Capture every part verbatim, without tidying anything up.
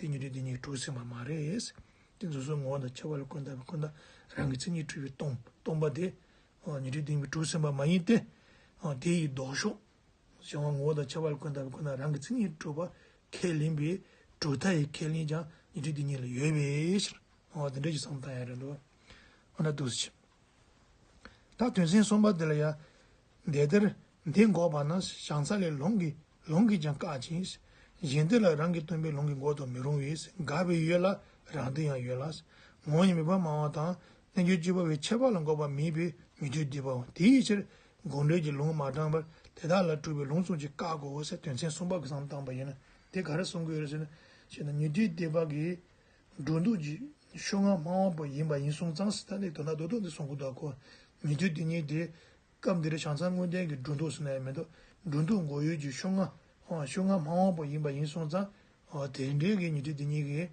དེ་ཉན་ཐོས་སྡེ་གཉིས་ཀྱིས་གྲུབ་ཟིན་པ་མ་རེད། དེ་རྫོགས་ཚོགས་ངོ་བོ་དང་ཁྱད་པར་ལ་ཀུན་བརྟགས་པའི་ཀུན་བརྟགས་རང་གི་མཚན་ཉིད་གྲུབ་པས་སྟོང་སྟོང་པ་དེ་ཉན་ཐོས་སྡེ་གཉིས་ཀྱིས་གྲུབ་ཟིན་པ་མ་ཡིན་ཏེ། དེ་ཡི་ལྡོག་ཕྱོགས། གཞན་དབང་ངོ་བོ་དང་ཁྱད་པར་ལ་ཀུན་བརྟགས་པའི་ཀུན་བརྟགས་རང་གི་མཚན་ཉིད་གྲུབ་པ་ཁས་ལེན་པའི་གྲུབ་མཐའ་ཡི་ཁས་ལེན་ཀྱང་ཉན་ཐོས་སྡེ་གཉིས་ལ་ཡོད་པའི་ཕྱིར། འོ་དེ་འདྲ་ཞིག་བསམ་བཏང་ཡ་རེད་འདུག་འོ་ན་འདུག་སེ། ད་དོན་ཚན་གསུམ་པ་དེ་ལ་ཡང་། དེ་ལྟར་འདི་འགོག་པ་ན་བྱང་ས་ལས་ལུང་གིས་ལུང་གིས་ཀྱང་བཀག་ཅིང་། གཞན་དེ་ལ་རང་གིས་སྟོན་པའི་ལུང་གིས་འགོག་ཏུ་མི་རུང་བས། འགག་པའི་ཡུལ་ལ་རང་དོན་ཡང་ཡོད་ལ། ངོ་བོ་ཉིད་མེད་པར་སྨྲ་བ་དང་རྣལ་འབྱོར་སྤྱོད་པ་བས་ཁྱད་པར་ལ་འགོག་པ་མེད་པའི་ཉན་ཐོས་སྡེ་པའོ། དེའི་ཕྱིར་དགོངས་འགྲེལ་གྱི་ལུང་མ་དྲངས་པར་དེ་དག་ལ་གྲུབ་པའི་ལུང་གསུམ་གྱིས་བཀག་གོ་ཟེར་དོན་ཚན་གསུམ་པ་གི་བསམ་བཏང་པ་ཡིན་ན་དེ་ག་རེ་གསུང་གི་ཡོད་རེད་ཟེར་ན། ཞེ་ན་ཉན་ཐོས་སྡེ་པ་གིས་སྒྲོ་འདོགས་ཀྱི་ཤོག་ངག་སྨྲ་བ་པོ་ཡིན་པ་ཡིན་སོང་ཙང་ཟེར། ད་ནི་དོན་དག་རྡོག་རྡོག་འདི་གསུང་གི་འདུག་གོ། ཉན་ཐོས་སྡེ་གཉིས་དེ་སྐབས་འདིར་བྱང་ས་དངོས་བསྟན་གྱི་སྒྲོ་འདོགས་ཟེར་ན་ཡང་མི་འདུག་སྒྲོ་འདོགས་འགོག་ཡུལ་གྱི་ཤོག་ངག་ཨ་ཤོག་ངག་སྨྲ་བ་པོ་ཡིན་པ་ཡིན་སོང་ཙང་། ཨ་དེ་འདྲའི་གི་ཉན་ཐོས་སྡེ་གཉིས་ཀྱིས་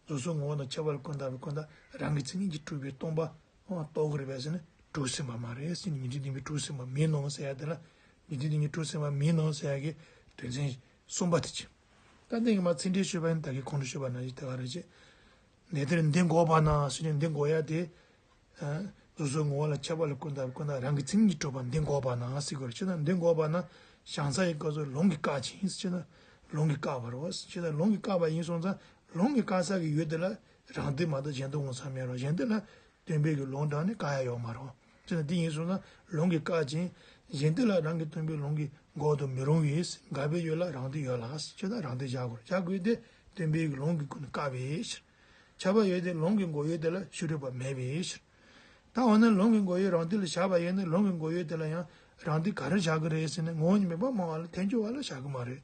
རྫོགས་ཚོགས་ངོ་བོ་དང་ཁྱད་པར་ལ་ཀུན་བརྟགས་པའི་ཀུན་བརྟགས་རང་གི་མཚན་ཉིད་ཀྱིས་གྲུབ་པས་སྟོང་པ་ཨ་རྟོགས་ཀྱི་རེད་པས་ཟེར་ན་གྲུབ་ཟིན་པ་མ་རེད་ཟེར་ནས། ཉན་ཐོས་སྡེ་གཉིས་གྲུབ་ཟིན་པ་མིན་ནོ་ཟེར་ཡ་དེ་ལ། ཉན་ཐོས་སྡེ་གཉིས་གྲུབ་ཟིན་པ་མིན་ནོ་ཟེར་ཡ་གི་དོན་ཚན་གསུམ་པ་དེ་ཅི། ད་འདི་གི་མ་ཚིག་འགྲེལ་ཞུས་པ་ཡིན་ད་གི་གོང་དུ་ཞུས་པ་ནང་བཞིན་དེ་ག་རེད་ཅེ། དེ་ལྟར་འདི་འགོག་པ་ན་ཟེར་ནས་འདི་འགོག་ཡ་དེ། རྫོགས་ཚོགས་ངོ་བོ་ལ་ཁྱད་པར་ལ་ཀུན་བརྟགས་པའི་ཀུན་བརྟགས་རང་གི་མཚན་ཉིད་གྲུབ་པ་འདི་འགོག་པ་ན་ཟེར་དགོས་རེད། ཅེ་ན་འདི་འགོག་པ་ན་བྱང་ས་ཡི་སྐབས་སུ་ལུང་གིས་བཀག་ཅིང་ཟེར་ན་ལུང་གིས་བཀག་པ་རེད་བ། ཅེ་ན་ལུང་གིས་བཀག་པ་ཡིན་སོང་ཙང་ལུང་གིས་བཀག་ས་གི་ཡུལ་དེ་ལ་རང་དོན་མ་གཏོགས་གཞན་དོན་ངོ་ཚ་མེད་རོ། གཞན་དོན་ལ་སྟོན་པའི་གི་ལུང་དྲངས་ནས་བཀག་ཡ་ཡོད་མ་རེད། ཅེ་ན་དེ་ཡིན་སོང་ན་ལུང་གིས་བཀག་ཅིང་གཞན་དོན་ལ་རང་གིས་སྟོན་པའི་ལུང་གིས་འགོག་ཏུ་མི་རུང་བས། འགག་པའི་ཡུལ་ལ་རང་དོན་ཡོད་ལ། ཅེ་ན་རང་དོན་བཞག་དགོས་རེད། བཞག་དགོས་དེ་སྟོན་པའི་གི་ལུང་གིས་ཀུན་བཀག་པའི་ཕྱིར། ཁྱབ་པ་ཡོད་དེ་ལུང་གིས་འགོག་ཡུལ་དེ་ལ་ཤེས་རིག་པ་མེད་པའི་ཕྱིར། ད་འོ་ན་ལུང་གིས་འགོག་ཡུལ་རང་དོན་ལ་བཞག་པ་ཡིན་ན་ལུང་གིས་འགོག་ཡུལ་དེ་ལ་ཡང་རང་དོན་ག་རེ་བཞག་གི་རེད་ཟེར་ན་ངོ་བོ་ཉིད་མེད་པར་སྨྲ་བ་ལ་ཐལ་འགྱུར་བ་ལ་བཞག་གི་མ་རེད།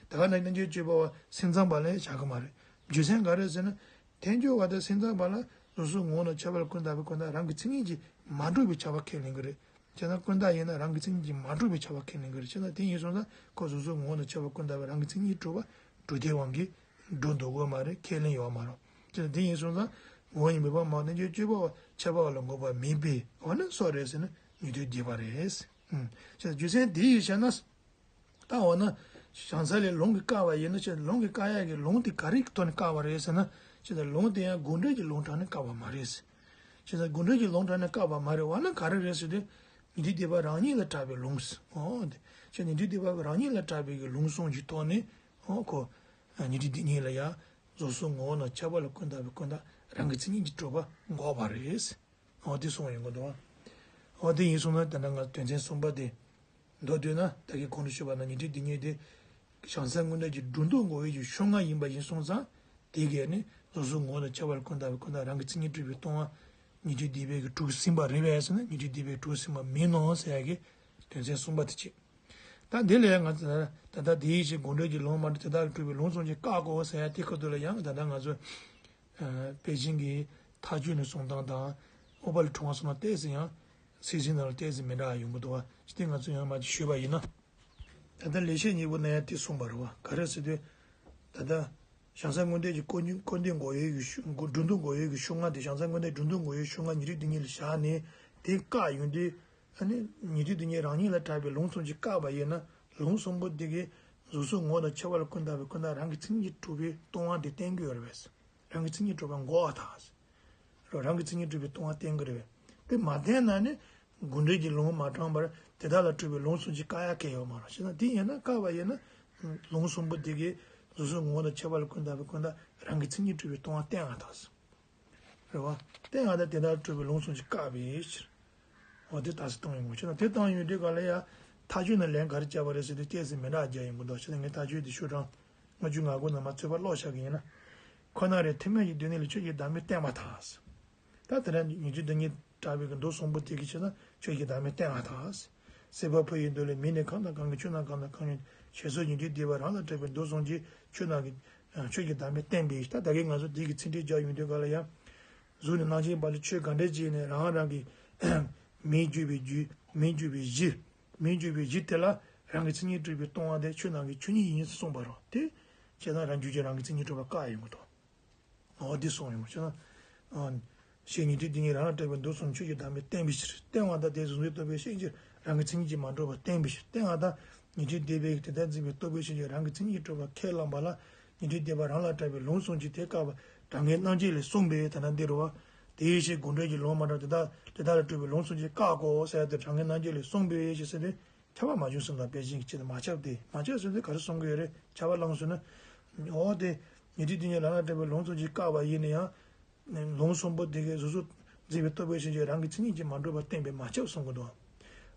ད་ག་ནང་རྣལ་འབྱོར་སྤྱོད་པ་བ་སེམས་ཙམ་པ་ལ་ཡང་བཞག་གི་མ་རེད། རྒྱུ་མཚན་ག་རེ་ཟེར་ན། ཐལ་འགྱུར་བ་དང་སེམས་ཙམ་པ་ལ་རྫོགས་ཚོགས་ངོ་བོ་དང་ཁྱད་པར་ལ་ཀུན་བརྟགས་པའི་ཀུན་བརྟགས་རང་གི་མཚན་ཉིད་ཀྱིས་མ་གྲུབ་པའི་ཁྱབ་པ་ཁས་ལེན་གྱི་རེད། བྱས་ན་ཀུན་བརྟགས་ཡིན་ན་རང་གི་མཚན་ཉིད་ཀྱིས་མ་གྲུབ་པའི་ཁྱབ་པ་ཁས་ལེན་གྱི་རེད། བྱས་ན་དེ་ཡིན་སོང་ཙང་ཁོ་རྫོགས་ཚོགས་ངོ་བོ་དང་ཁྱད་པར་ལ་ཀུན་བརྟགས་པའི་རང་གི་མཚན་ཉིད་གྲུབ་པ་སྒྲུབ་བདེ་དབང་གིས་སྒྲུབ་འདོད་དགོས་མ་རེད། ཁས་ལེན་ཡོད་མ་རེད། བྱས་ན་དེ་ཡིན་སོང་ཙང་ངོ་བོ་ཉིད་མེད་པར་སྨྲ་བ་རྣལ་འབྱོར་སྤྱོད་པ་བ་ཁྱབ་པ་ལ་འགོག་པ་མེད་པས་འོ་ན་སོ་རེད་ཟེར་ན་ཉན་ཐོས་སྡེ་པ་རེད། བྱས་ན་རྒྱུ་མཚན་དེ་ཡིས་བཤད་ན། ད་འོ་ན། བྱང་ས་ལས་ལུང་གིས་བཀག་པ་ཡིན་ན་ཅི་ལུང་གིས་བཀག་ཡག་གི་ལུང་དེ་ག་རེ་གི་ཐོག་ནས་བཀག་པ་རེད་ཟེར་ན། ཅི་ད་ལུང་དེ་ཡང་དགོངས་འགྲེལ་གྱི་ལུང་དྲངས་ནས་བཀག་པ་མ་རེད། ཅི་ད་དགོངས་འགྲེལ་གྱི་ལུང་དྲངས་ནས་བཀག་པ་མ་རེད་བ་ན་ག་རེ་རེད་ཟེར་དུས། ཉན་ཐོས་སྡེ་པ་རང་ཉིད་ལ་གྲགས་པའི་ལུང་ཟེར། འོ་དེ། ཅི་ཉན་ཐོས་སྡེ་པ་རང་ཉིད་ལ་གྲགས་པའི་གི་ལུང་གསུམ་གྱི་ཐོག་ནས། འོ་ཁོ། ཉན་ཐོས་སྡེ་གཉིས་ལ་ཡང་། རྫོགས་ཚོགས་ངོ་བོ་ན་ཁྱད་པར་ལ་ཀུན་བརྟགས་པའི་ཀུན་བརྟགས་རང་གི་མཚན་ཉིད་ཀྱིས་གྲུབ་པ་འགོག་པ་རེད། འོ་དེ་གསུངས་ཡོང་གི་འདུག་འོ་དེ་ཡིན་སོང་ན་དེ་འདྲ་ང་དོན་ཚན་གསུམ་པ་དེ། མདོར་བསྡུས་ན་ད་གིན་གོང་དུ་ཞུས་པ་ནང་ཉན་ཐོས་སྡེ་གཉིས་དེ། བྱང་ས་དངོས་བསྟན་གྱི་སྒྲོ་འདོགས་འགོག་ཡུལ་གྱི་ཤོག་ངག་ཡིན་པ་ཡིན་སོང་ཙང་། དེ་གས་ནི་རྫོགས་ཚོགས་ངོ་བོ་དང་ཁྱད་པར་ལ་ཀུན་བརྟགས་པའི་ཀུན་བརྟགས་རང་གི་མཚན་ཉིད་གྲུབ་པས་སྟོང་བ། ཉན་ཐོས་སྡེ་པས་ཀྱིས་གྲུབ་ཟིན་པ་རེད་པས་ཟེར་ན་ཉན་ཐོས་སྡེ་པས་གྲུབ་ཟིན་པ་མིན་ནོ་ཟེར་ཡག་གི་དོན་ཚན་གསུམ་པ་དེ་གཅིག་ད་འདི་ལས་ང་ཚོ་ད་ལྟ་དེའི་ཕྱིར་དགོངས་འགྲེལ་གྱི་ལུང་མ་གྲུབ་དེ་དག་གིས་གྲུབ་པའི་ལུང་གསུམ་གྱིས་བཀག་གོ་ཟེར་ཡག་དེ་ཁ་ཐུག་ལ་ཡང་ད་ལྟ་ང་ཚོ། པེ་ཅིང་གི་ཐག་གཅོད་ནས་གསུང་སྟངས་དང་། ཨོ་པ་ལི་གྲོང་བ་གསུང་སྟངས་ཏོག་ཙམ་ཡང་། ཚིག་ཟིན་ནང་ལ་ཏོག་ཙམ་མི་འདྲ་བ་ཡོང་གི་འདུག་བ། ཅི་སྟེ་ང་ཚོ་ཡང་མ་ཅིག་ཞུས་པ་ཡིན་ན། ད་ལྟ་ལེགས་བཤད་སྙིང་པོ་ན་ཡང་དེ་གསུངས་པ་རེད་བ། ག་རེ་ཟེར་དུས། ད་ལྟ། བྱང་ས་དངོས་བསྟན་གྱི་ཀུན་ཀུན་བསྟན་འགོག་ཡུལ་གྱི་ཤོ་སྒྲོ་འདོགས་འགོག་ཡུལ་གྱི་ཤོག་ངག་དེ་བྱང་ས་དངོས་བསྟན་སྒྲོ་འདོགས་འགོག་ཡུལ་ཤོག་ངག་ཉན་ཐོས་སྡེ་གཉིས་ལ་བཞག་ནས་དེ་བཀག་ཡོང་དུས། ཨ་ནི་ཉན་ཐོས་སྡེ་གཉིས་རང་ཉིད་ལ་གྲགས་པའི་ལུང་གསུམ་གྱིས་བཀག་པ་ཡིན་ན་ལུང་གསུམ་པོ་དེ་གིས་རྫོགས་ཚོགས་ངོ་བོ་དང་ཁྱད་པར་ལ་ཀུན་བརྟགས་པའི་ཀུན་བརྟགས་རང་གི་མཚན་ཉིད་གྲུབ་པས་སྟོང་བ་དེ་བསྟན་གྱི་ཡོད་རེད་པས། རང་གི་མཚན་ཉིད་གྲུབ་པ་འགོག་པར་ཐལ། རང་གི་མཚན་ཉིད་གྲུབ་པས་སྟོང་བ་བསྟན་གྱི་རེད་པས། དེ་མ་བསྟན་ན་ནི་དགོངས་འགྲེལ་གྱི་ལུང་མ་དྲངས་པར་དེ་དག་ལ་གྲུབ་པའི་ལུང་གསུམ་གྱིས་བཀག་ཡག་གང་ཡང་ཡོད་མ་རེད། བྱས་ན་དེ་ཡིན་ན་བཀག་པ་ཡིན་ན་ལུང་གསུམ་པོ་དེ་གིས་རྫོགས་ཚོགས་ངོ་བོ་དང་ཁྱད་པར་ལ་ཀུན་བརྟགས་པའི་ཀུན་བརྟགས་རང་གི་མཚན་ཉིད་གྲུབ་པས་སྟོང་བ་བསྟན་པར་ཐལ། རེད་བ། དེ་ཡང་ད་དེ་ལྟར་གྲུབ་པའི་ལུང་གསུམ་གྱིས་བཀག་པའི་ཕྱིར། འོ་དེ་ལྟ་སྟངས་ཡོང་གི་ཕྱིར་ན་དེ་ལྟ་ཡོང་དུས་ག་ལ་ཡ། ཐག་གཅོད་ནང་ལན་ག་རེ་བརྒྱབ་པ་རེད་ཟེར་དུས་ཏོག་ཙམ་མི་འདྲ་བ་བརྒྱབ་ཡོང་གི་འདུག་ཕྱིར་ན་ངས་ཐག་གཅོད་དེ་ཤོག་གྲངས་ལྔ་བཅུ་ང་དགུ་ནང་མ་ཚོད་དཔག་ཀློག་བཞག་གི་ཡིན་ན། ཁོ་ན་རེ་ཐེག་དམན་གྱི་སྡེ་སྣོད་ལས་ཆོས་ཀྱི་བདག་མེད་བསྟན་པར་ཐལ། ད་དེ་ལ་ཉན་ཐོས་སྡེ་གཉིས་གྲགས་པའི་གི་མདོ་གསུམ་པོ་དེ་གི་ཕྱིར་ན་ཆོས་ཀྱི་བདག་མེད་བསྟན་པར་ཐལ། སྲིད་པ་ཕོ་ཡི་མདོ་ལས་མིང་ནི་གང་དང་གང་གི་ཆོས་རྣམས་གང་དང་གང་ཡིན་ཞེས་སོགས་ཉན་ཐོས་སྡེ་པ་རང་ལ་གྲགས་པའི་མདོ་གསུམ་གྱི་ཆོས་རྣམས་ཀྱི་ཆོས་ཀྱི་བདག་མེད་བསྟན་པའི་ད་ད་གིན་ང་ཚོ་དེ་གི་ཚིག་འགྲེལ་རྒྱག་ཡོང་དུས་ག་ལ་ཡང་། གཟུགས་ནས་རྣམ་མཁྱེན་པ་ལས་ཆོས་ག་འདྲ་ཅིག་ནས་རང་རང་གི་མིང་བརྗོད་པའི་རྒྱུ་མིང་བརྗོད་པའི་གཞི། མིང་བརྗོད་པའི་གཞི་དེ་ལ་རང་གི་མཚན་ཉིད་གྲུབ་པས་སྟོང་བ་དེ་ཆོས་རྣམས་ཀྱི་ཆོས་ཉིད་ཡིན་གསུངས་པ་རེད་དེ། བྱས་ན་རང་རྒྱུད་ཀྱིས་རང་གི་མཚན་ཉིད་གྲུབ་པ་བཀག་ཡོང་གི་འདུག་འོ་འདི་གསུངས་ཡོང་བ་ཞེ་ན། ཞེས་ཉན་ཐོས་སྡེ་གཉིས་རང་ལ་གྲགས་པའི་མདོ་གསུམ་ཆོས་ཀྱི་བདག་མེད་བསྟན་པའི་ཕྱིར། བསྟན་པ་དང་དེ་གཟུགས་མཚན་རྟོག་པས་ཤེས་ཕྱིར་རང་གི་མཚན་ཉིད་ཀྱིས་མ་གྲུབ་པར་བསྟན་པའི་ཕྱིར། བསྟན་པ་དང་ཉན་ཐོས་སྡེ་པས་དེ་ལྟར་འཛིན་པའི་རྟོག་པས་ཤེས་ཕྱིར་རང་གི་མཚན་ཉིད་ཀྱིས་གྲུབ་པ་ཁས་བླངས་པ་ལ་ ཉན་ཐོས་སྡེ་པ་རང་ལ་གྲགས་པའི་ལུང་གསུམ་གྱིས་དེ་བཀག་པ། གྲངས་ངེས་རྣམ་འབྱེད་ལས་གསུངས་པས། ད་ལྟ་འདི་རུ་བ། དེའི་ཕྱིར་དགོངས་འགྲེལ་གྱི་ལུང་མ་གྲགས་དེ་དག་དེ་དག་ལས་སྤྲོས་པའི་ལུང་གསུམ་གྱིས་བཀག་གོ་ཟེར་ཡ་དེ་གྲངས་ངེས་རྣམ་འབྱེད་ལས་གསུངས་པས་ཞེས་ཟེར་ཏེ། ཁྱབ་པ་མ་བྱུང་གསུངས་དང་། དཔེ་ཅན་གྱི་ཆེད་དུ་མ་ཁྱབ་སྟེ། མ་ཁྱབ་ཟེར་ཏེ་ག་རེ་གསུང་གི་ཡོད་རེད། ཁྱབ་པ་བླངས་སོང་ན། འོ་དེ་ཉན་ཐོས་དེ་ཉིད་རང་ལ་གྲགས་པའི་ལུང་གསུམ་གྱིས་བཀག་པ་ཡིན་ན་ཡང་། ལུང་གསུམ་པོ་དེ་གའི་གཟུགས་སོགས་མཛེས་པའི་རྟོག་པའི་ཕྱིན་ཅི་རང་གི་མཚན་ཉིད་ཀྱིས་མ་གྲུབ་པར་བསྟན་པས་མ་ཁྱབ་གསུང་གི་འདུག་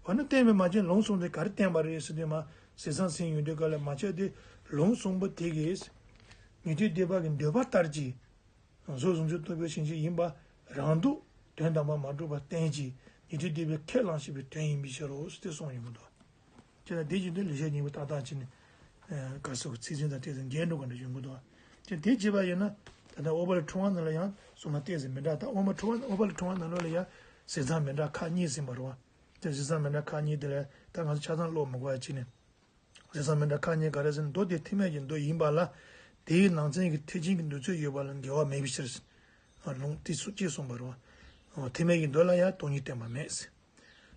འོ་ན་བསྟན་པས་མ་ཁྱབ་ལུང་གསུམ་དེ་ག་རེ་བསྟན་པ་རེད་ཟེར་དུས་མ་ཟེར་མཚམས་ཟིན་ཡོང་དུས་སྐབས་ལ་མ་ཁྱབ་དེ་ལུང་གསུམ་པོ་དེ་གིས་ཉན་ཐོས་སྡེ་པ་གི་འདོད་པ་ལྟར་གྱི་གཟུགས་གཟུགས་མཛེས་རྟོག་པའི་ཕྱིན་ཅི་ཡིན་པ་རང་ལྡོག་དོན་དམ་པར་མ་གྲུབ་པར་བསྟན་ཅིང་ཉན་ཐོས་སྡེ་པས་ཁས་བླངས་བཞིན་པའི་དོན་ཡིན་པའི་ཕྱིར་རོ་ཟེར་ཏེ་གསུངས་ཡོང་གི་འདུག་ཅེས་དང་དེ་བཞིན་དུ་ལེགས་བཤད་སྙིང་པོ་ཏག་ཏག་བྱས་ནས། ག་སོགས་ཚིག་ཟིན་དང་ཏོག་ཙམ་འགལ་འགྲོ་ག་འདྲ་ཡོང་གི་འདུག་ཅེས་དེ་བྱས་པ་ཡིན་ན། ད་ལྟ་ཨོ་པ་ལ་ཁྲོམ་བ་ནང་ལ་ཡང་གསུང་ན་ཏོག་ཙམ་མི་འདྲ། ད་ཨོ་མ་ཁྲོམ་བ་ཨོ་པ་ལ་ཁྲོམ་བ་ནང་ལོགས་ལ་ཡང་ཟིན་མཚམས་མི་འདྲ་ཁག་གཉིས་ཟིན་པ་རེད་བ། དེ་ཟིན་མཚམས་མི་འདྲ་ཁག་གཉིས་དེ་ལ་ད་ང་ཚོ་ཆ་ཚང་ཀློག་མི་དགོས་པ་བྱས་ནས། ཟིན་མཚམས་མི་འདྲ་ཁག་གཉིས་ག་རེ་ཟེར་ན། མདོ་དེ་ཐེག་དམན་གྱི་མདོ་ཡིན་པ་ལ། དེའི་ནང་ཚན་གྱི་ཐེག་ཆེན་གྱི་མདོ་ཚུལ་ཡོད་པ་ལ་འགལ་བ་མེད་པའི་ཕྱིར། ལུང་དེ་སུ་ཅེས་གསུངས་པ་རེད་བ། ཐེག་དམན་གྱི་མདོ་ལ་ཡང་སྟོང་ཉིད་བསྟན་པ་མེད། བྱས་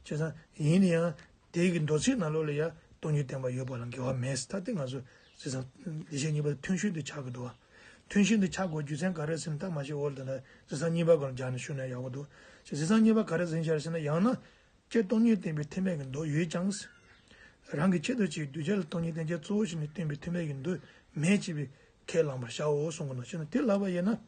ཙང་ཡིན་ན་ཡང་དེ་གི་མདོ་ཚིག་ནང་ལོགས་ལ་ཡང་སྟོང་ཉིད་བསྟན་པ་ཡོད་པ་ལ་འགལ་བ་མེད། ད་དེ་ང་ཚོ་ཟེར་ཙང་ལེགས་བཤད་སྙིང་པོ་མཐུན་ཕྱོགས་དེ་ཆགས་ཀྱི་འདུག་བ། མཐུན་ཕྱོགས་དེ་ཆགས་དགོས་རྒྱུ་མཚན་ག་རེ་ཟེར་ན། ད་མ་གཞི་འོག་ལ་ད་ལྟ་ཟེར་ཙང་གཉིས་པ་སྒང་ལ་སྦྱར་ནས་ཞུ་ན་ཡག་པོ་འདུག་ཟེར་ཙང་གཉིས་པ་ག་རེ་ཟེར་བཞག་ཟེར་ན། ཡང་ན། སྤྱིར་སྟོང་ཉིད་བསྟན་པའི་ཐེག་དམན་གྱི་མདོ་ཡོད་ཀྱང་། རང་གི་ཆེད་དུ་ཅིག་གདུལ་བྱ་ལ་སྟོང་ཉིད་བསྟན་བྱའི་གཙོ་བོ་ཞིག་ནས་བསྟན་པའི་ཐེག་དམན་གྱི་མདོ་མེད་ཅེས་པའི་ཁས་བླངས་པར་བྱའོ་གསུང་གི་འདུག་ཅེ་ན་དེ་ལབ་པ་ཡིན་ན།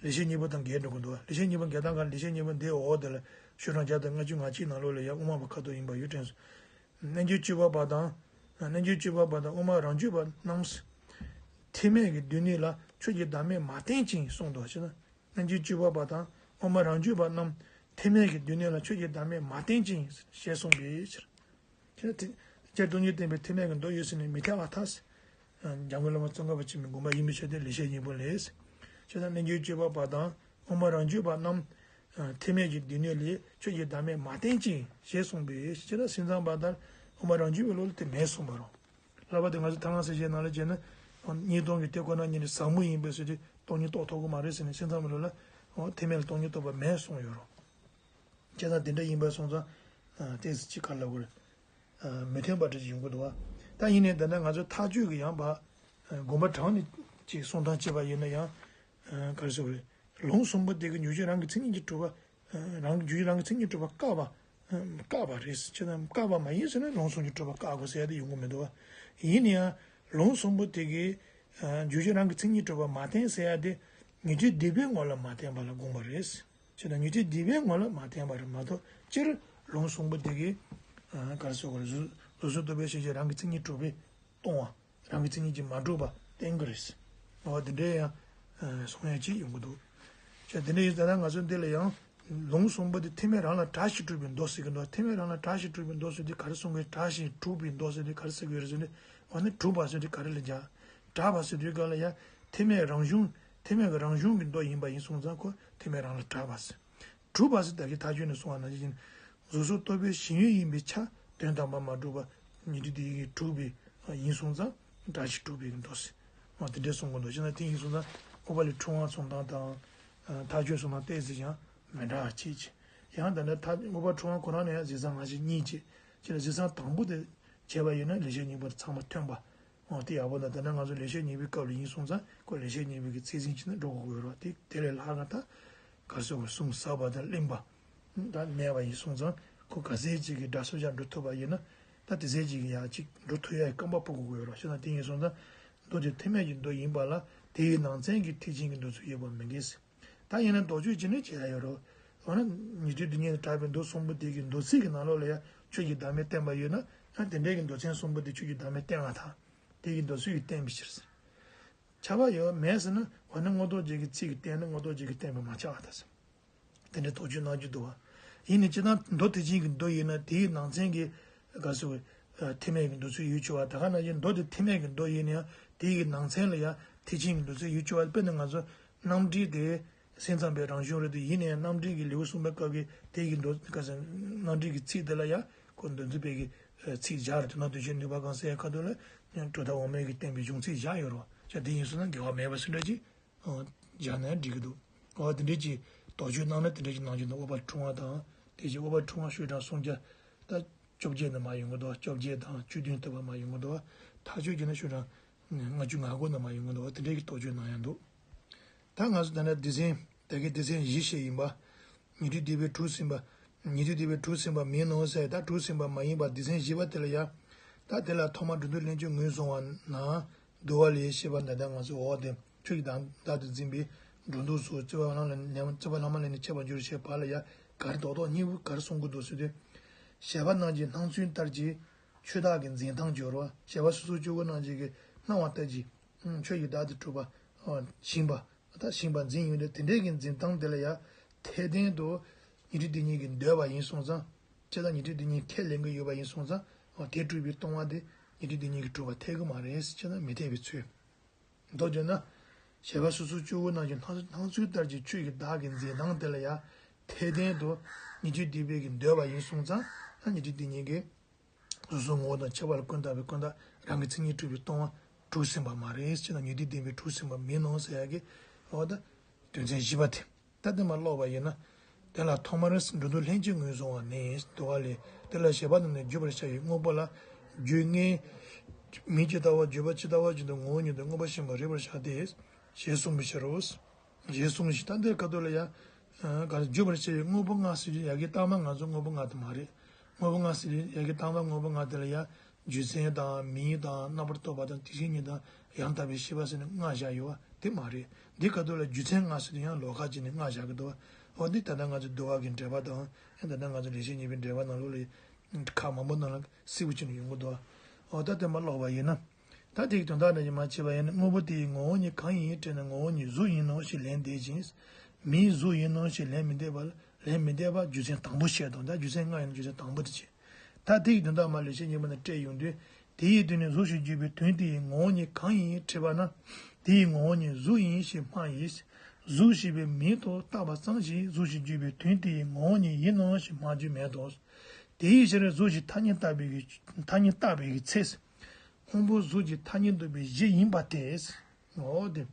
ལེགས་བཤད་སྙིང་པོ་དང་འགལ་འགྲོ་གི་འདུག་ལེགས་བཤད་སྙིང་པོ་འགལ་སྟངས་ག་རེ། ལེགས་བཤད་སྙིང་པོ་འདིའི་འོག་དེ་ལ་ཤོག་གྲངས་བརྒྱ་དང་ལྔ་བཅུ་ང་གཅིག་ནང་ལོགས་ལ་ཡང་དབུ་མ་པ་ཁ་དོག་ཡིན་པ་ཡོད་དྲན་སོང་། རྣལ་འབྱོར་སྤྱོད་པ་པ་དང་། རྣལ་འབྱོར་སྤྱོད་པ་པ་དང་དབུ་མ་རང་རྒྱུད་པ་རྣམས། ཐེག་དམན་གྱི་སྡེ་སྣོད་ལ་ཆོས་ཀྱི་བདག་མེད་མ་བསྟན་ཅིང་གསུངས་འདུག་ཅེ་ན། རྣལ་འབྱོར་སྤྱོད་པ་པ་དང་དབུ་མ་རང་རྒྱུད་པ་རྣམས་ཐེག་དམན་གྱི་སྡེ་སྣོད་ལ་ཆོས་ཀྱི་བདག་མེད་མ་བསྟན་ཅིང་ཞེས་གསུངས་པའི་ཕྱིར། ཁྱེད་ཀྱིས་སྟོང་ཉིད་བསྟན་པའི་ཐེག་དམན་གྱི་མདོ་ཡོད་ཟེར་ནས་མི་ཐེག་པར་ཐལ། འཇམ་མགོན་བླ་མ་ཙོང་ཁ་པ་ཆེན་པོའི་དགོངས་པ་ཡིན་པའི་ཕྱིར་ཏེ་ལེགས་བཤད་སྙིང་པོ་ལས། ཁྱེད་ཀྱིས་རྣལ་འབྱོར་སྤྱོད་པ་པ་དང་དབུ་མ་རང་རྒྱུད་པ་རྣམས་ཐེག་དམན་གྱི་སྡེ་སྣོད་ལས་ཆོས་ཀྱི་བདག་མེད་མ་བསྟན་ཅིང་ཞེས་གསུངས་པའི་ཕྱིར། ཟིན་མཚམས་པ་དང་དབུ་མ་རང་རྒྱུད་པའི་ལུགས་ལ་དེ་མེད་གསུངས་པ་རེད། ལྷག་པར་དུ་ང་ཚོ་ཐལ་རང་གསལ་བྱེད་ནང་ལ་བྱས་ན། གཉིས་སྟོང་གི་དེ་ཁོ་ན་ཉིད་ནི་ཟབ་མོ་ཡིན་པས་ཟེར་ཏེ་སྟོང་ཉིད་རྟོགས་ཐུབ་ཀྱི་མ་རེད་ཟེར་ནས་ཟིན་མཚམས་ལ་ལ་ཐེག་དམན་ལ་སྟོང་ཉིད་རྟོགས་པ་མེད་གསུངས་ཡོད་རེད། བྱས་ཙང་དེ་འདྲ་ཡིན་པ་སོང་ཙང་ཏོག་ཙམ་ཅིག་ག་རེ་ལབ་དགོས་རེད། མི་མཐུན་པ་འདྲ་ཅིག་ཡོང་གི་འདུག་བ། ད་ཡིན་ནའི་ད་ནི་ང་ཚོ་ཐག་གཅོད་ཀྱི་ཡང་བ་དགོངས་པ་དྲངས་ནས་ཅིག་གསུང་སྟངས་བྱས་པ་ཡིན་ན་ཡང་ག་རེ་ཟེར་དགོས་རེད། ལུང་གསུམ་པོ་དེ་གི་འཇུག་ཆོས་རང་གི་མཚན་ཉིད་ཀྱིས་གྲུབ་པ། རང་གི་རྒྱུད་རང་གི་མཚན་ཉིད་གྲུབ་པ་བཀག་པ། བཀག་པ་རེད། ཅེ་ན་བཀག་པ་མ་ཡིན་ཟེར་ན་ལུང་གསུམ་གྱིས་གྲུབ་པ་བཀག་དགོས་ཟེར་ཡ་དེ་ཡོང་གི་མི་འདུག་བ། ཡིན་ན་ཡང་ལུང་གསུམ་པོ་དེ་གིས་རྒྱུ་ཆོས་རང་གི་མཚན་ཉིད་གྲུབ་པ་མ་བསྟན་ཟེར་ཡ་དེ་ཉན་ཐོས་སྡེ་པའི་ངོ་ལ་མ་བསྟན་པ་ལ་དགོངས་པ་རེད། ཅེ་ན་ཉན་ཐོས་སྡེ་པའི་ངོ་ལ་མ་བསྟན་པ་རེད་མ་གཏོགས་སྤྱིར་ལུང་གསུམ་པོ་དེ་གིས་ག་རེ་ཟེར་དགོས་རེད། གཟུགས་གཟུགས་སོགས་རྟོག་པའི་ཕྱིན་ཅི་རང་གི་མཚན་ཉིད་གྲུབ་པས་སྟོང་བ། རང་གི་མཚན་ཉིད་ཀྱིས་མ་གྲུབ་པ་བསྟན་གྱི་རེད། འོ་དེ་འདྲའི་ཡང་གསུང་ཡ་ཅིག་ཡོང་གི་འདུག་ཅེས་དེ་འདྲ་ཡིན་ཙང་ན་ང་ཚོ་འདི་ལ་ཡང་ལུང་གསུམ་པོ་དེ་ཐེག་དམན་རང་ལ་གྲགས་ཤིང་གྲུབ་པའི་མདོ་ཟེར་གྱི་འདུག་ཐེག་དམན་རང་ལ་གྲགས་ཤིང་གྲུབ་པའི་མདོ་ཟེར་དུས་ག་རེ་གསུང་གི། གྲགས་ཤིང་གྲུབ་པའི་མདོ་ཟེར་དུས་ག་རེ་ཟེར་གྱི་ཡོད་རེད་ཟེར་ན། འོ་ན་གྲུབ་པ་ཟེར་དུས་ག་རེ་ལ་སྦྱར། གྲགས་པ་ཟེར་དུས་ག་ལ་ཡང་ཐེག་དམན་རང་གཞུང་ཐེག་དམན་གྱི་རང་གཞུང་གི་མདོ་ཡིན་པ་ཡིན་སོང་ཙང་ཁོ་ཐེག་དམན་རང་ལ་གྲགས་པ་ཟེར། གྲུབ་པ་ཟེར་ད་གིན་ཐག་ཆོད་ནས་གསུངས་པ་ནང་བཞིན། གཟུགས་སོགས་རྟོག་པའི་ཞེན་ཡུལ་ཡིན་པའི་ཆ་དོན་དམ་པར་མ་གྲུབ་པ་ཉིད་དུ་དེ་ཡི་གྲུབ་པའི་ཡིན་སོང་ཙང་གྲགས་ཤིང་གྲུབ་པའི་མདོ་ཟེར། འོ་དེ་འདྲས་གསུང་གི་འདུག་ཅེ་ན་དེ་ཡིན་སོང་ཙང་ཨོ་པ་ལའི་ཁྲོམ་བ་གསུང་སྟངས་དང་ཐག་ཆོད་གསུང་སྟངས་ཏོག་ཙམ་ཡང་མི་འདྲ་བ་ཅིག་ཅེ། ཡང་ད་ནི་ད་ཨོ་པ་ཁྲོམ་བ་ཁོ་རང་ནས་ཡང་ཟིན་མཚམས་ང་ཞིག་གཉིས་ཅེ། ཅེ་ན་ཟིན་མཚམས་དང་པོ་དེ་བྱས་པ་ཡིན་ན་ལེགས་བཤད་སྙིང་པོ་དེ་ཚང་མ་ཐོན་པ། འོ་དེ་ཡག་པོ་འདུག་ད་ནི་ང་ཚོ་ལེགས་བཤད་སྙིང་པོའི་སྐབས་ལ་ཡིན་སོང་ཙང་ཁོ་ལེགས་བཤད་སྙིང་པོའི་གི་ཚིག་ཟིན་ཅིག་ནི་འགྲོ་དགོས་ཀྱི་ཡོད་རེད་བ། དེ་དེ་ལས་ལྷག་ན་ད་ག་རེ་ཟེར་དགོས། གསུམ་ཟབ་པ་དང་བརླིང་པ་ད་མེད་པ་ཡིན་སོང་ཙང་ཁོ་ག་ཚད་ཅིག་གི་སྒྲ་གསོ་བྱ་འགྲོ་ཐུབ་པ་ཡིན་ན་ད་དེ་ཚད་ཅིག་གི་ཡག་ཅིག་འགྲོ་ཐུབ་ཡ་ཡི་རྐང་པ་སྤོ་དགོས་ཀྱི་ཡོད་རེད་བ། བྱས་ན་དེ་ཡིན་སོང་ཙང་མདོ་དེ་ཐེག་དམན་གྱི་མདོ་ཡིན་པ་ལ་དེའི་ནང་ཚན་གྱི་ཐེག་ཆེན་གྱི་མདོ་ཚུལ་ཡོད་པ་མི་འགལ་ཟེར། ད་ཡིན་ན་དོགས་གཅོད་ཅི་ནས་བྱེད་ཡ་ཡོད་རོ། འོ་ན་ཉན་ཐོས་སྡེ་སྣོད་ལ་གྲགས་པའི་མདོ་གསུམ་པོ་དེ་གི་མདོ་ཚིག་གི་ནང་ལོགས་ལ་ཡང་ཆོས་ཀྱི་བདག་མེད་བསྟན་པ་ཡོད་ན་ཡང་དེ་འདྲའི་གི་མདོ་ཚན་གསུམ་པོ་དེ་ཆོས་ཀྱི་བདག་མེད་བསྟན་པར་ཐལ། དེ་གི་མདོ་ཚུལ་གྱིས་བསྟན་པའི་ཕྱིར་ཟེར། ཁྱབ་པ་ཡོད་མེད་ཟེར་ན་འོ་ན་མངོན་རྟོགས་རྒྱན་གྱི་ཚིག་གིས་བསྟན་ན་མངོན་རྟོགས་རྒྱན་གྱིས་བསྟན་པས་མ་ཁྱབ་པར་ཐལ་ཟེར། དེ་འདྲའི་དོགས་གཅོད་གནང་རྒྱུ་འདུག་བ། ཡིན་ནའི་སྤྱིར་བཏང་མདོ་ཐེག་ཆེན་གྱི་མདོ་ཡིན་ན་དེའི་ནང་ཚན་གྱི་ག་ཟེར་བའི་ཐེག་དམན་གྱི་མདོ་ཚུལ་ཡོད་ཆོག་བ། ད་ག་ནང་བཞིན་མདོ་དེ་ཐེག་དམན་གྱི་མདོ་ཡིན་ན་ཡང་དེའི་ནང་ཚན་ལ་ཡང་ཐེག་ཆེན་གྱི་མདོ་ཚུལ་ཡོད་ཆོག་བ། དཔེར་ན་ང་ཚོ་རྣམ་འགྲེལ་དེ་ཟིན་མཚམས་པའི་རང་གཞུང་རེད་དེ། ཡིན་ན་ཡང་རྣམ་འགྲེལ་གྱི་ལེའུ་གསུམ་པའི་སྐབས་ཀྱི་དེ་གི་མདོ་ག་ཟེར་རྣམ་འགྲེལ་གྱི་ཚིག་དེ་ལ་ཡང་ཁོ་མདོ་འཛིན་པའི་གི་ཚིག་བཞག་རེད། དོན་དམ་དོན་སྤྱིའི་ནུས་པ་གང་ཟེར་ཡ་ཁ་ཐུག་ལ་ཡང་གྲུབ་མཐའ་འོག་མའི་གི་བསྟན་པའི་གཞུང་ཚིག་བཞག་ཡོད་རེད་བ། ཅག་དེ་ཡིན་སོང་ན་འགལ་བ་མེད་པ་སུ་འདྲ་ཅིག་བཞག་ན་འགྲིག་གི་འདུག་འོ་དེ་འདྲས་ཀྱི་དོགས་གཅོད་གནང་ན་དེ་འདྲས་ཀྱི་གནང་རྒྱུ་འདུག་ཨོ་པ་ཁྲུང་བ་དང་དེ་བཞིན་ཨོ་པ་ཁྲུང་བ་ཤོག་གྲངས་སུམ་བརྒྱ་ད་བཅོ་བརྒྱད་ནས་མར་ཡོང་གི་འདུག་བཅོ་བརྒྱད་དང་བཅུ་བདུན་ཐུབ་པ་མར་ཡོང་གི་འདུག་ཐག་གཅོད་བྱས་ན་ཤོག་གྲངས་ ལྔ་བཅུ་ང་དགུ་ནང་མ་ཡོང་གི་འདུག་དེ་འདྲའི་གི་རྟོགས་བརྗོད་གནང་ཡང་འདུག་ད་ང་ཚོ་ད་ནི་སྡེ་ཚན་ད་གི་སྡེ་ཚན་བཞི་བཤད་ཡིན་པ། ཉན་ཐོས་སྡིག་པའི་གྲོགས་ཟིན་པ། ཉན་ཐོས་སྡིག་པའི་གྲོགས་ཟིན་པ་མིན་ནོ་ཟེར་ད་གྲོགས་ཟིན་པ་མ་ཡིན་པ་སྡེ་ཚན་བཞི་པ་དེ་ལ་ཡ། ད་དེ་ལ་ཐོག་མར་འགྲོ་འདུལ་ལྷན་སྐྱེས་ངོས་བཟུང་བ་ན། འདུལ་བ་ལས་བཤད་པ་ད་ལྟ་ང་ཚོ་འོག་དེ་ཆོས་ཀྱི་བདག་བདག་ཏུ་འཛིན་པའི་སྒྲོ་འདོགས་སོགས་རྩོད་པ་ལྷག་མ་ལས་ནས་རྩོད་པ་ལྷག་མ་ལས་ནས་འཆད་པར་འགྱུར་ཞེས་པ་ལ་ཡ་ག་རེ་རྡོག་རྡོག་གཉིས་པོ་ག་རེ་གསུང་གི་འདུག་ཟེར་དུས། བཤད་པ་རྣམས་ཀྱི་སྣང་ཚུལ་ལྟར་གྱི་ཆོས་བདག་གི་འཛིན་སྟངས་སྦྱོར་བ། བཤད་པ་སོ་སོ་སྤྱོད་སྒོ་རྣམས་ཀྱི་གི་སྣང་བ་ལྟར་གྱི་ཆོས་ཀྱི་བདག་ཏུ་གྲུབ་པ་ཞེན་པ། ད་ཞེན་པ་འཛིན་ཡོད་དེ་དེ་འདྲའི་གི་འཛིན་སྟངས་དེ་ལ་ཡང་འཐད་ལྡན་དུ་ཉན་ཐོས་སྡེ་གཉིས་ཀྱིས་འདོད་པ་ཡིན་སོང་ཙང་། ཅི་ལྟར་ཉན་ཐོས་སྡེ་གཉིས་ཁས་ལེན་གྱི་ཡོད་པ་ཡིན་སོང་ཙང་། དེ་གྲུབ་པའི་ལྟུང་བ་དེ་ཉན་ཐོས་སྡེ་གཉིས་ཀྱིས་གྲུབ་པར་འཐད་ཀྱི་མ་རེད། ཅི་ལྟར་མི་འཐད་པའི་ཚུལ། མདོར་བསྡུས་ན། བཤད་པ་སོ་སོ་སྤྱོད་སྒོ་རྣམས་ཀྱི་སྣང་སྣང་ཚུལ་ལྟར་གྱི་ཆོས་ཀྱི་བདག་གི་འཛིན་སྟངས་དེ་ལ་ཡང་འཐད་ལྡན་དུ་ཉན་ཐོས་སྡིག་པའི་གི་འདོད་པ་ཡིན་སོང་ཙང་། ཉན་ཐོས་སྡེ་གཉིས་ཀྱིས། སོ་སོའི་ངོ་བོ་དང་ཁྱད་པར་ལ་ཀུན་བརྟགས་པའི་ཀུན་བརྟགས་རང་གི་མཚན་ཉིད་གྲུབ་པའི་ལྟུང་བ་གྲུབ་ཟིན་པ་མ་རེད། ཅེ་ན་ཉན་ཐོས་སྡིག་པའི་གྲུབ་ཟིན་པ་མིན་ནོ་ཟེར་ཡ་གི། འོ་ད། དོན་ཚན་བཞི་པ་དེ། ད་དེ་མ་ཀློག་པ་ཡིན་ན། དེ་ལ་ཐོག་མར་འགྲོ་འདུལ་ལྷན་སྐྱེས་ངོས་བཟུང་བ་ནི་འདུལ་བ་ལས། དེ་ལ་བཤད་པ་རྣམས་ནི་བརྗོད་པར་བྱ་བའི་དངོས་པོ་ལ། རྒྱུད་ལྔའི། མིང་ཇི་ལྟ་བ་བརྗོད་པ་ཇི་ལྟ་བ་བཞིན་དུ་ངོ་བོ་ཉིད་དུ་མངོན་པར་ཞེན་པ་རིག་པར་བྱ་སྟེ། ཞེས་གསུངས་པའི་ཕྱིར་རོ། ཞེས་གསུངས་ཤིང་། ད་འདིར་ཁ་ཐུག་ལ་ཡ། ག་རེ་བརྗོད་པར་བྱ་བའི་དངོས་པོ་ལྔ་ཟེར་དུས་ཡ་གི་རྟགས་མ་ང་ཚོ་དངོས་པོ་ལྔ་དེ་མ་རེད། དངོས་པོ་ལྔ་ཟེར་དུས་ཡ་གི་རྟགས་མ་དངོས་པོ་ལྔ་དེ་ལ་ཡ། རྒྱུ་མཚན་དང་མིང་དང་རྣམ་པར་རྟོག་པ་དང་དེ་བཞིན་ཉིད་དང་ཡང་དག་པའི་ཤེས་པ་ཟེར་ནས་ལྔ་བཞག་ཡོད་པ་དེ་མ་རེད། འདི་ཁ་ཐུག་ལ་རྒྱུ་མཚན་ལྔ་ཟེར་དུས་ཡང་ལོགས་ཀ་བྱས་ནས་ལྔ་བཞག་གི་འདུག་འོ་འདི་ད་ལྟ་ང་ཚོ་འདུལ་བ་གི་འགྲེལ་པ་དང་ཡང་ད་ལྟ་ང་ཚོ་ལེགས་བཤད་སྙིང་པོའི་འགྲེལ་པ་ནང་ལོགས་ལ་ཁག་མང་པོ་ནང་ལ་གསལ་པོ་བྱས་ནས་ཡོང་གི་འདུག་འོ་ད་དེ་མ་ཀློག་པ་ཡིན་ན། ད་དེའི་དོན་དག་འདྲ་ཞིག་མ་བྱས་པ་ཡིན་ན། དངོས་པོ་དེ་ཡི་ངོ་བོ་ཉིད་གང་ཡིན་དྲིས་ན། ངོ་བོ་ཉིད་གཟུགས་ཡིན་ནོ་ཞེས་ལན་འདེབས་ཤིང་། མིའི་གཟུགས་ཡིན་ནོ་ཞེས་ལན་མི་འདེབས་པ། ལན་མི་འདེབས་པ་རྒྱུ་མཚན་དང་པོ་བཤད་དོ། ད་རྒྱུ་མཚན་ལྔ་ཡིན་ན་རྒྱུ་མཚན་དང་པོ་དེ་བྱེད། ད་དེའི་དོན་དག་མ་ལེགས་བཤད་སྙིང་པོ་ནས་བཀྲལ་ཡོང་དུས། དེ་ཡི་དོན་ནི་གཟུགས་ཞེས་བརྗོད་པའི་དོན་དེ་ཡི་ངོ་བོ་ཉིད་གང་ཡིན་དྲིས་པ་ན། དེ་ཡི་ངོ་བོ་ཉིད་གཟུགས་ཡིན་ཞེས་སྨྲ་ཡི། གཟུགས་ཞེས་པའི་མིང་དུ་བཏགས་པ་ཙམ་ཞིག་གཟུགས་ཞེས་བརྗོད་པའི་དོན་དེ་ཡི་ངོ་བོ་ཉིད་ཡིན་ནོ་ཞེས་སྨྲ་རྒྱུ་མེད་དོ། དེའི་ཕྱིར་གཟུགས་ཀྱི་ཐ་སྙད་བཏགས་པའི་གི་ཐ་སྙད་བཏགས་པའི་གི་ཚེ། སྔོན་པོ་གཟུགས་ཀྱི་ཐ་སྙད་འདོགས་པའི་གཞི་ཡིན་པ་སྟེ། འོ་དེ།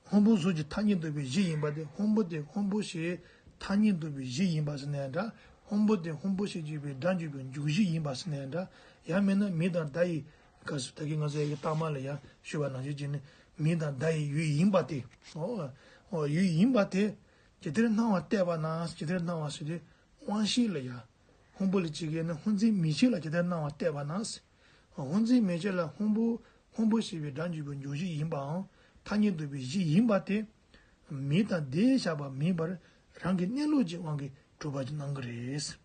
སྔོན་པོ་གཟུགས་ཀྱི་ཐ་སྙད་འདོགས་པའི་གཞི་ཡིན་པ་སྟེ། སྔོན་པོ་དེ་སྔོན་པོ་ཞེས་ཐ་སྙད་འདོགས་པའི་གཞི་ཡིན་པ་ཟེར་ནའང་འདྲ། སྔོན་པོ་དེ་སྔོན་པོ་ཞེས་བརྗོད་པའི་སྒྲ་འཇུག་པའི་འཇུག་གཞི་ཡིན་པ་ཟེར་ནའང་འདྲ། ཡང་མིན་ན་མིང་དང་བརྡ་ཡི་སྐབས་སུ་ད་གིན་ང་ཚོ་ཡ་གི་རྟགས་མ་ལ་ཡང་ཞུས་པ་ནང་བཞིན་བྱས་ནས་མིང་དང་བརྡ་ཡི་ཡུལ་ཡིན་པ་སྟེ། འོ། འོ་ཡུལ་ཡིན་པ་དེ། ཇི་ལྟར་སྣང་བ་བལྟས་པ་ན། ཇི་ལྟར་སྣང་བ་ཟེར་དུས། དབང་ཤེས་ལ་ཡ། སྔོན་པོ་ལ་བྱེད་ཀྱི་ན་སྔོ་འཛིན་མིག་ཤེས་ལ་ཇི་ལྟར་སྣང་བ་བལྟས་པ་ན། སྔོ་འཛིན་མིག་ཤེས་ལ་སྔོན་པོ་སྔོན་པོ་ཞེས་པའི་སྒྲ་འཇུག་པའི་འཇུག་གཞི་ཡིན་པའམ་ཐ་སྙད་འདོགས་པའི་གཞི་ཡིན་པ་དེ། མིང་དང་བརྡས་བཞག་པ་མིན་པར་རང་གི་གནས་ལུགས་ཀྱི་དབང་གིས་གྲུབ་པ་ཅིག་སྣང་གི་རེད།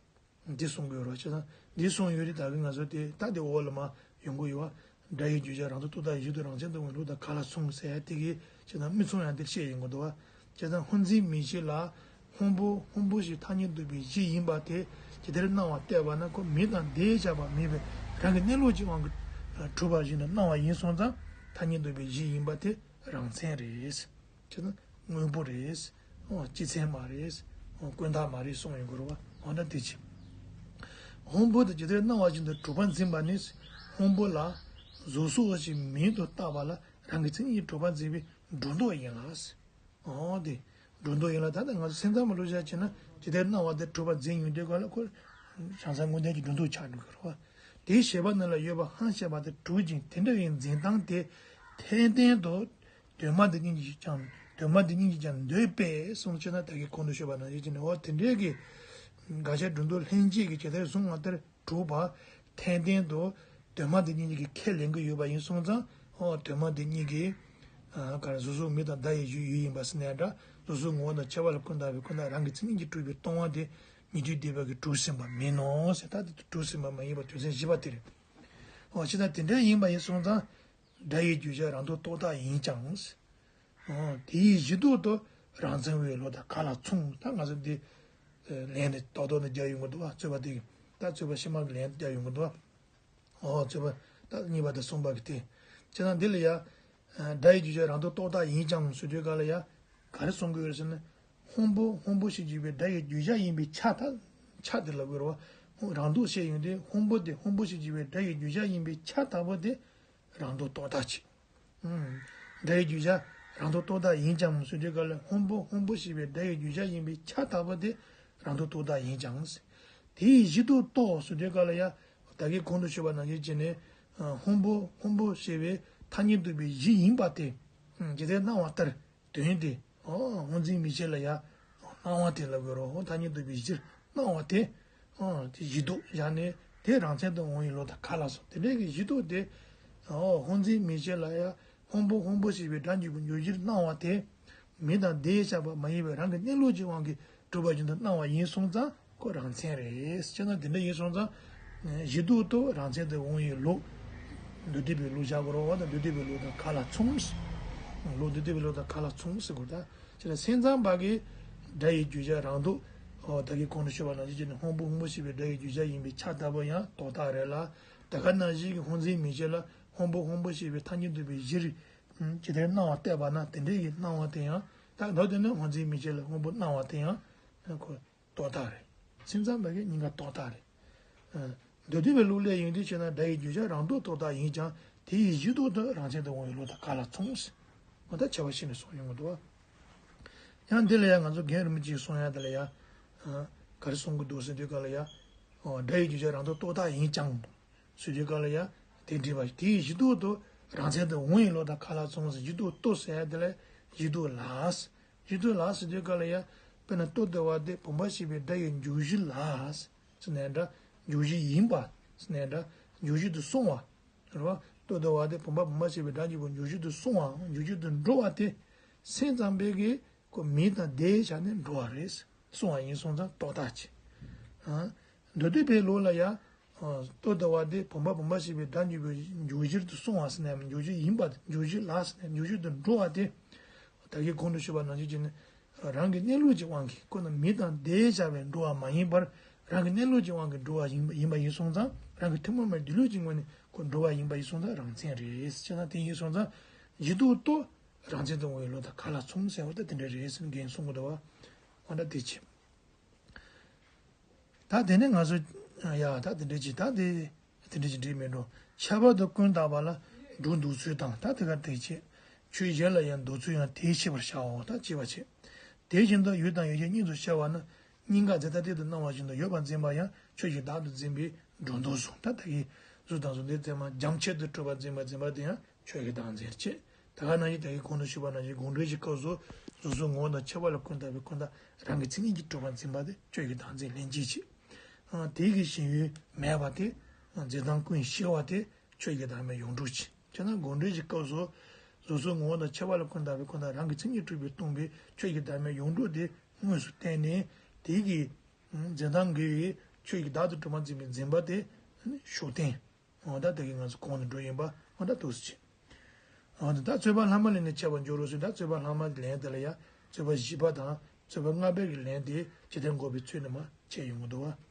འདི་གསུང་གི་ཡོད་རེད་བྱས་ཙང་འདི་གསུང་ཡོད་རེད། ད་གིན་ང་ཚོ་དེ་ད་དེ་འོག་ལ་མ་ཡོང་གི་ཡོད་པ། སྒྲ་ཡི་བརྗོད་བྱ་རང་ལྡོག་རྟོག་བཏགས་ཡུལ་དུ་རང་མཚན་སྟོན་པའི་ལུགས་དང་ག་ལ་མཚུངས་ཟེར་ཡ་དེ་གིས་བྱས་ཙང་མི་མཚུངས་ཡང་དེ་བཤད་ཡོང་གི་འདུག་བ། བྱས་ཙང་སྔོ་འཛིན་མིག་ཤེས་ལ་སྔོན་པོ་སྔོན་པོ་ཞེས་ཐ་སྙད་འདོགས་པའི་གཞི་ཡིན་པ་དེ་ཇི་ལྟར་སྣང་བ་བལྟས་པ་ན་ཁོ་མིང་དང་བརྡས་བཞག་པ་མིན་པའི་རང་གི་གནས་ལུགས་ཀྱི་དབང་གིས་གྲུབ་པ་བཞིན་དུ་སྣང་བ་ཡིན་སོང་ཙང་ཐ་སྙད་འདོགས་པའི་གཞི་ཡིན་པ་དེ་རང་མཚན་རེད། ཅེ་ན། དངོས་པོ་རེད། སྤྱི་མཚན་མ་རེད། ཀུན་བརྟགས་མ་རེད་གསུངས་ཡོང་གི་རེད་བ། འོ་ན་དེ་ཅི། སྔོན་པོ་དེ་ཇི་ལྟར་སྣང་བ་བཞིན་དུ་གྲུབ་པར་འཛིན་པ་ནི། སྔོན་པོ་ལ་གཟུགས་སོགས་ཀྱི་མིང་དུ་བཏགས་པ་ལ་རང་གི་མཚན་ཉིད་གྲུབ་པར་འཛིན་པའི་སྒྲོ་འདོགས་ཡིན་ལ། འོ་དེ། སྒྲོ་འདོགས་ཡིན་ལ། ད་ལྟ་ང་ཚོ་སེམས་ཙམ་པ་ལུགས་བཞག་བྱས་ན་ཇི་ལྟར་སྣང་བ་དེ་གྲུབ་པར་འཛིན་ཡོང་དུས་ག་ལ་ཁོ། བྱང་སེམས་དངོས་བསྟན་གྱི་སྒྲོ་འདོགས་ཆགས་འགྲོ་གི་རེད་བ། དེའི་ཤེས་པ་རྣམས་ལ་ཡོད་པ་ཧང་ཤེས་པ་དེ་གྲུབ་ཅིང་དེ་འདྲ་བའི་འཛིན་སྟངས་དེ་འཐད་ལྡན་དུ། དོན་མ་དེ་གཉིས་ཀྱིས་ཀྱང་དོན་མ་དེ་གཉིས་ཀྱིས་ཀྱང་འདོད་པས་གསུངས་བྱས་ན་ད་གིན་གོང་དུ་ཞུས་པ་ནང་བཞིན་བྱས་ནས་འོ་དེ་འདྲའི་གི། དགག་བྱ་སྒྲོ་འདོགས་ལྷན་སྐྱེས་ཀྱིས་ཇི་ལྟར་གསུངས་པ་ལྟར་གྲུབ་པ་འཐད་ལྡན་དུ་དོན་མ་དེ་གཉིས་ཀྱིས་ཁས་ལེན་གྱི་ཡོད་པ་ཡིན་སོང་ཙང་འོ་དོན་མ་དེ་གཉིས་ཀྱིས་ག་རེ་གཟུགས་སོགས་མིང་དང་བརྡ་ཡི་ཡུལ་ཡིན་པ་ཟེར་ནའང་འདྲ། གཟུགས་སོགས་ངོ་བོ་དང་ཁྱད་པར་ལ་ཀུན་བརྟགས་པའི་ཀུན་བརྟགས་རང་གི་མཚན་ཉིད་ཀྱིས་གྲུབ་པའི་སྟོང་པ་དེ་ཉན་ཐོས་སྡིག་པ་གིས་གྲུབ་ཟིན་པ་མིན་ནོ་ཟེར། ད་དེ་གྲུབ་ཟིན་པ་མ་ཡིན་པ་དོན་ཚན་བཞི་པ་དེ་རེད། འོ་ཅི་ལྟར་དེ་འདྲ་ཡིན་པ་ཡིན་སོང་ཙང་། སྒྲ་ཡི་བརྗོད་བྱ་རང་ལྡོག་རྟོག་བཏགས་ཡིན་ཀྱང་། འོ་དེ་ཡི་གཞི་ལྡོག་ཏུ་རང་མཚན་དབྱེ་བའི་ལུགས་དང་ག་ལ་མཚུངས། ད་ང་ཚོ་འདི་ལན་དེ་རྡོག་རྡོག་ནས་རྒྱག་ཡོང་གི་འདུག་བ། རྩོད་པ་དེ་གི་ད་རྩོད་པ་ཕྱི་མ་གི་ལན་དེ་རྒྱག་ཡོང་གི་འདུག་བ། འོ་རྩོད་པ་ད་གཉིས་པ་དང་གསུམ་པ་གི་དེ། བྱས་ན་འདི་ལ་ཡ། སྒྲ་ཡི་བརྗོད་བྱ་རང་ལྡོག་རྟོག་བཏགས་ཡིན་ཀྱང་ཟེར་དུས་ག་ལ་ཡ། ག་རེ་གསུང་གི་ཡོད་ཟེར་ན། སྔོན་པོ་སྔོན་པོ་ཞེས་བརྗོད་པའི་སྒྲ་ཡི་བརྗོད་བྱ་ཡིན་པའི་ཆ་ད། ཆ་དེ་ལ་གོ་རེད་བ། རང་ལྡོག་བཤད་ཡོང་དུས་སྔོན་པོ་དེ་སྔོན་པོ་ཞེས་བརྗོད་པའི་སྒྲ་ཡི་བརྗོད་བྱ་ཡིན་པའི་ཆ་ལྟ་བུ་དེ་རང་ལྡོག་རྟོག་བཏགས་བྱེད། སྒྲ་ཡི་བརྗོད་བྱ་རང་ལྡོག་རྟོག་བཏགས་ཡིན་ཀྱང་ཟེར་དུས་ག་ལ་སྔོན་པོ་སྔོན་པོ་ཞེས་པའི་སྒྲ་ཡི་བརྗོད་བྱ་ཡིན་པའི་ཆ་ལྟ་བུ་དེ་རང་ལྡོག་རྟོག་བཏགས་ཡིན་ཀྱང་། དེ་ཡི་གཞི་ལྡོག་ཏུ་ཟེར་དུས་ག་ལ་ཡ། ད་གིན་གོང་དུ་ཞུས་པ་ནང་བཞིན་བྱས་ནས། སྔོན་པོ་སྔོན་པོ་ཞེས་པའི་ ཐ་སྙད་འདོགས་པའི་གཞི་ཡིན་པ་དེ། ཇི་ལྟར་སྣང་བ་ལྟར། དོན་དེ། ཨོ། སྔོ་འཛིན་མིག་ཤེས་ལ་ཡ། སྣང་བ་དེ་ལབ་དགོས་རེད། ཨོ། ཐ་སྙད་འདོགས་པའི་གཞིར་སྣང་བ་དེ། ཨོ། དེ་གཞི་ལྡོག་བཞག་ནས་དེ་རང་མཚན་དུ་འོང་བའི་ལུགས་དང་ཁ་ལ་སོགས་དེ་འདྲའི་གི་གཞི་ལྡོག་དེ། ཨོ། སྔོ་འཛིན་མིག་ཤེས་ལ་ཡ། སྔོན་པོ་སྔོན་པོ་ཞེས་པའི་སྒྲ་འཇུག་པའི་འཇུག་གཞིར་སྣང་བ་དེ། མིང་དང་བརྡས་བཞག་པ་མ་ཡིན་པའི་རང་གི་གནས་ལུགས་ཀྱི་དབང་གིས་གྲུབ་པ་བཞིན་དུ་སྣང་བ་ཡིན་སོང་ཙང་ཁོ་རང་མཚན་རེད། བྱས་ན་དེ་འདྲ་ཡིན་སོང་ཙང་། གཞི་ལྡོག་ཏུ་རང་མཚན་དུ་འོང་བའི་ལུགས། མདོ་སྡེ་པའི་ལུགས་བཞག་དགོས་རེད། འོ་ན་མདོ་སྡེ་པའི་ལུགས་དང་ཁ་ལ་མཚུངས། ལུགས་མདོ་སྡེ་པའི་ལུགས་དང་ཁ་ལ་མཚུངས་ཟེར་དགོས་ད། བྱས་ན་སེམས་ཙམ་པ་གིས་སྒྲ་ཡི་བརྗོད་བྱ་རང་ལྡོག་ད་གིན་གོང་དུ་ཞུས་པ་ནང་བཞིན་བྱས་ནས་སྔོན་པོ་སྔོན་པོ་ཞེས་པའི་སྒྲ་ཡི་བརྗོད་བྱ་ཡིན་པས་ཁྱབ་བདག་པོ་ཡང་རྟོག་བཏགས་རེད་ལ། ད་ག་ནང་བཞིན་གྱི་སྔོ་འཛིན་མིག་ཤེས་ལ་སྔོན་པོ་སྔོན་པོ་ཞེས་པའི་ཐ་སྙད་འདོགས་པའི་གཞིར། ཇི་ལྟར་སྣང་བ་བལྟས་པ་ན་དེ་འདྲའི་གི་སྣང་བ་དེ་ཡང་། ད་མདོ་དེ་ནི་སྔོ་འཛིན་མིག་ཤེས་ལ་སྔོན་པོ་སྣང་བ་དེ་ཡང་ཁོ་རྟོག་བཏགས་རེད། སེམས་ཙམ་པ་གིས་གཉིས་ཀ་རྟོག་བཏགས་རེད། མདོ་སྡེ་པའི་ལུགས་ལས་ཡིན་དུས་བྱས་ན་སྒྲ་ཡི་བརྗོད་བྱ་རང་ལྡོག་རྟོག་བཏགས་ཡིན་ཀྱང་དེ་ཡི་གཞི་ལྡོག་ཏུ་རང་མཚན་དུ་འོང་བའི་ལུགས་དང་ཁ་ལ་མཚུངས། འོ་ད་ཁྱད་པར་ཕྱེ་ནས་གསུངས་ཡོང་གི་འདུག་བ། ཡང་འདི་ལ་ཡང་ང་ཚོ་རྒན་རིན་པོ་ཆེས་གསུང་ཡ་དེ་ལ་ཡ། ག་རེ་གསུང་གི་འདུག་ཟེར་དུས་ག་ལ་ཡ། སྒྲ་ཡི་བརྗོད་བྱ་རང་ལྡོག་རྟོག་བཏགས་ཡིན་ཀྱང་། ཟེར་དུས་ག་ལ་ཡ། དེ་འདྲི་བ་དེའི་གཞི་ལྡོག་ཏུ་རང་མཚན་དུ་འོང་བའི་ལུགས་དང་ཁ་ལ་མཚུངས་ཟེར། གཞི་ལྡོག་ཏུ་ཟེར་ཡ་དེ་ལ་གཞི་ལྡོག་ལ། གཞི་ལྡོག་ལ་ཟེར་དུས་ག་ལ་ཡ། དཔེར་ན་ལྟོ་ལྡིར་བ་དེ་བུམ་པ་ཞེས་པའི་སྒྲ་ཡི་འཇུག་གཞི་ལ། ཟེར་ནའི་འདྲ། འཇུག་གཞི་ཡིན་པ། ཟེར་ནའི་འདྲ། འཇུག་གཞི་དུ་སོང་བ། རེད་བ། ལྟོ་ལྡིར་བ་དེ་བུམ་པ་བུམ་པ་ཞེས་པའི་སྒྲ་འཇུག་པའི་འཇུག་གཞི་དུ་སོང་བའམ་འཇུག་གཞི་དུ་འགྲོ་བ་དེ། སེམས་ཙམ་པའི་གི་ཁོ་མིང་དང་བརྡས་བཞག་ནས་འགྲོ་བ་རེད། སོང་བ་ཡིན་སོང་ཙང་རྟོག་བཏགས་ཀྱི། མདོ་སྡེ་པའི་ལུགས་ལ་ཡང་། ལྟོ་ལྡིར་བ་དེ་བུམ་པ་བུམ་པ་ཞེས་པའི་སྒྲ་འཇུག་པའི་འཇུག་གཞིར་དུ་སོང་བ་ཟེར་ནའི་འཇུག་གཞི་ཡིན་པ། འཇུག་གཞི་ལ་ཟེར་ནའི་འཇུག་གཞིར་དུ་འགྲོ་བ་དེ། ད་གིན་གོང་དུ་ཞུས་པ་ནང་བཞིན་བྱས་ནས། རང་གི་གནས་ལུགས་ཀྱི་དབང་གིས་ཁོ་ན་མིང་དང་བརྡས་བཞག་པའི་འགྲོ་བ་མ་ཡིན་པར། རང་གི་གནས་ལུགས་ཀྱི་དབང་གིས་འགྲོ་བ་ཡིན་པ་ཡིན་པ་ཡིན་སོང་ཙང་། རང་གི་ཐུན་མོང་མའི་སྡོད་ལུགས་ཀྱི་ངོས་ནས་ཁོ་འགྲོ་བ་ཡིན་པ་ཡིན་སོང་ཙང་རང་མཚན་རེད། བྱས་ན་དེ་ཡིན་སོང་ཙང་། གཞི་ལྡོག་ཏུ་རང་མཚན་དུ་འོང་བའི་ལུགས་དང་ཁ་ལ་མཚུངས་ཟེར་བ་ད་དེ་འདྲ་རེད་ཟེར་ནས་རྒན་གསུང་གི་འདུག་བ། འོ་ན་དེ་བྱས། ད་དེ་ནས་ང་ཚོ། ཡ་ད་དེ་འདྲ་ཅིག་ད་དེ། དེ་འདྲ་ཅིག་འགྲིག་མི་འགྲོ། ཁྱད་པར་དུ་ཀུན་བརྟགས་པ་ལ་སྒྲོ་འདོགས་ཚུལ་དང་ད་དེ་གར་དེ་བྱེད། ཆོས་གཞན་ལ་ཡང་འདོགས་ཚུལ་ཡང་དེས་ཤེས་པར་བྱའོ། ད་ཅེས་པ་བྱེད། དེ་བཞིན་དུ་ཡུལ་དང་ཡུལ་ཅན་གཉིས་སུ་ཕྱེ་བ་ནི། གཉིས་ཀ་རྫས་ཐ་དད་དུ་སྣང་བ་བཞིན་དུ་ཡོད་པར་འཛིན་པ་ཡང་ཆོས་ཀྱི་བདག་ཏུ་འཛིན་པའི་སྒྲོ་འདོགས་སོ། ད་ད་གིན་གཟུགས་དང་གཟུགས་འདས་ཚད་མ་རྒྱ་ཆེར་དུ་གྲུབ་པར་འཛིན་པ་འཛིན་པ་དེ་ཡང་ཆོས་ཀྱི་བདག་འཛིན་བྱེད། ད་ག་ནང་བཞིན་ད་གིན་གོང་དུ་ཞུས་པ་ནང་བཞིན་དགོངས་འགྲེལ་གྱི་སྐབས་སུ་གཟུགས་སོགས་ངོ་བོ་དང་ཁྱད་པར་ལ་ཀུན་བརྟགས་པའི་ཀུན་བརྟགས་རང་གི་མཚན་ཉིད་ཀྱིས་གྲུབ་པར་འཛིན་པ་དེ་ཆོས་ཀྱི་བདག་འཛིན་ལྷན་སྐྱེས་བྱེད། དེ་གི་ཞེན་ཡུལ་མེད་པ་དེ། འཛིན་སྟངས་ཀུན་ཤེས་པ་དེ་ཆོས་ཀྱི་བདག་མེད་ཡོངས་གྲུབ་བྱེད། བྱས་ན་དགོངས་འགྲེལ་གྱི་སྐབས་སུ། གཟུགས་སོགས་ངོ་བོ་དང་ཁྱད་པར་ལ་ཀུན་བརྟགས་པའི་ཀུན་བརྟགས་རང་གི་མཚན་ཉིད་གྲུབ་པས་སྟོང་པའི་ཆོས་ཀྱི་བདག་མེད་ཡོངས་གྲུབ་དེ་དངོས་སུ་བསྟན་ནས་དེ་གི་འཛིན་སྟངས་འགལ་བའི་ཆོས་ཀྱི་བདག་ཏུ་གྲུབ་པར་འཛིན་པའི་འཛིན་པ་དེ་ཤུགས་བསྟན། འོ་ད་དེ་གིན་ང་ཚོ་གོང་ནས་འགྲོ་ཡིན་པ་འོ་ད་འདུག་སེ་བྱེད། འོ་ད་རྩོད་པ་ལྷག་མ་ལས་ནི་འཆད་པར་འགྱུར་རོ་ཟེར། ད་རྩོད་པ་ལྷག་མ་ལན་དེ་ལ་ཡ་རྩོད་པ་བཞི་པ་དང་རྩོད་པ་ལྔ་པའི་གི་ལན་དེ་ཇི་ལྟར་འགོད་པའི་ཚུལ་ནི་མར་འཆད་ཡོང་གི་འདུག་བ།